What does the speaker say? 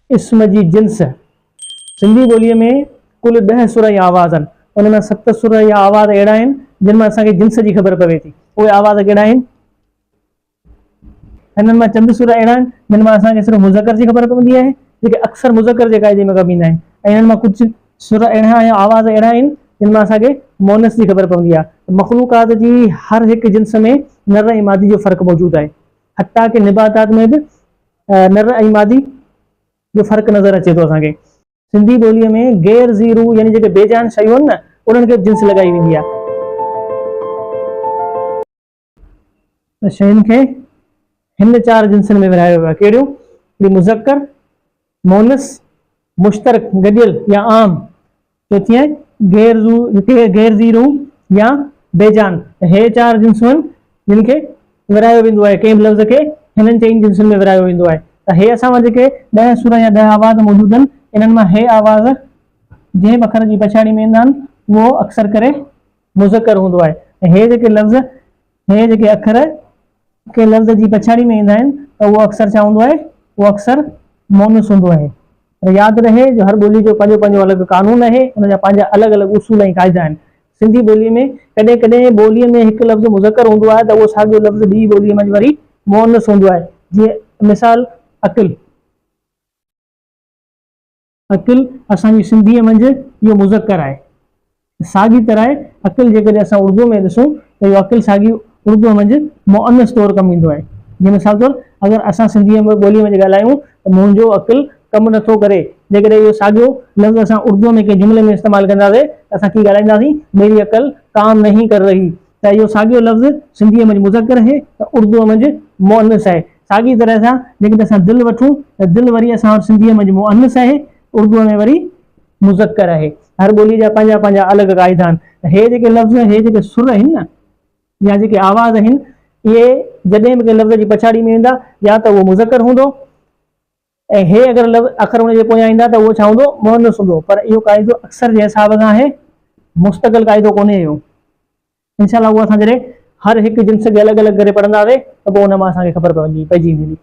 اسم جي جنس، سنڌي ٻوليء ۾ ڪل ڏهه سر يا آواز آهن. ان مان ست سر يا آواز اهڙا آهن، جن مان اسان کي جنس جي خبر پوي ٿي. اهي آواز ڪهڙا آهن؟ هنن مان چند سر اهڙا آهن، جن مان اسان کي صرف مذڪر جي خبر پوندي آهي، جيڪي اڪثر مذڪر جي قاعدي ۾ ڪم ايندا آهن ۽ انهن مان ڪجهه سر اهڙا يا آواز اهڙا آهن، جن مان اسان کي مؤنث جي خبر پوندي آهي. مخلوقات جي هر هڪ جنس ۾ نر ۽ مادي جو فرق موجود آهي. حتيٰ ڪه نباتات ۾ به نر ۽ مادي جو فرق نظر اچي ٿو اسان کي. سنڌي ٻوليء ۾ غير ذي روح يعني جيڪي بي جان شيون آهن نه انهن کي به جنس لڳائي ويندي آهي. ته شين کي هن چار جنسن ۾ ورهايو ويو آهي. ڪهڙيون؟ هڪڙي مذڪر، مؤنث، مشترڪ، گڏيل يا عام، چوٿين آهي غير ذو غير ذي روح يا بي جان. ته هي چار جنسون آهن جن کي ورهايو ويندو آهي. ڪنهن به لفظ کي هنن چئن جنسن ۾ ورهايو ويندو آهي. ته هي اسان وٽ جيڪي ڏهه سر يا ڏهه آواز موجود آهن انهن مان هي آواز جنهن به اکر جي پڇاڙي ۾ ايندا آهن اهو اڪثر ڪري مذڪر هوندو آهي ۽ هي جيڪي لفظ هي جيڪي اکر ڪنهن لفظ جي پڇاڙي ۾ ايندا آهن ته اهو اڪثر ڇا هوندو آهي؟ اهو اڪثر مؤنث هوندو آهي. پر ياد رهي جو هر ٻولي جو پنهنجو پنهنجو الڳ قانون آهي، ان جا پنهنجا الڳ الڳ اصول ۽ قاعدا آهن. سنڌي ٻوليء ۾ ڪڏهن ڪڏهن ٻوليء ۾ هڪ لفظ مذڪر هوندو آهي ته اهو ساڳيو لفظ ٻي ٻوليء منجهه وري مؤنث هوندو آهي. جيئن مثال عقل. عقل اسان جي سنڌيء منجهه اهو مذڪر آهي. ساڳي طرح عقل جيڪڏهن اسان اردوء ۾ ڏسون ته اهو عقل ساڳي اردوء منجهه مؤنث طور ڪم ايندو آهي. جيئن مثال طور اگر اسان سنڌيء ٻوليء منجهه ڳالهايون ته منهنجو عقل ڪم نه ٿو ڪري. جيڪڏهن اهو ساڳيو لفظ اسان اردوء ۾ ڪنهن جملي ۾ استعمال ڪنداسين ته اسان ڪيئن ڳالهائينداسين ميري عقل ڪام نهين ڪر رهي. ته اهو ساڳيو لفظ سنڌيء منجهه مذڪر آهي ته اردوء منجهه مؤنث آهي. ساڳي طرح سان جيڪڏهن اسان دل وٺون ته دل وري اسان وٽ سنڌيء منجهه مؤنث آهي، اردوء ۾ وري مذڪر آهي. هر ٻوليء جا پنهنجا پنهنجا الڳ قاعدا آهن. ته هي جيڪي لفظ، هي جيڪي سر آهن نه يا جيڪي آواز آهن، اهي جڏهن به ڪنهن لفظ جي پڇاڙي ۾ ايندا يا ته اهو مذڪر هوندو ۽ هي اگر لفظ اکر ان جي پويان ايندا ته اهو ڇا هوندو؟ مؤنث هوندو. پر اهو قاعدو اڪثر جي حساب سان آهي، مستقل قاعدو ڪونهي اهو. انشاء الله اهو اسان جڏهن هر هڪ جنس کي الڳ الڳ ڪري پڙهنداسين ته پوء ان مان اسان کي خبر پئجي ويندي.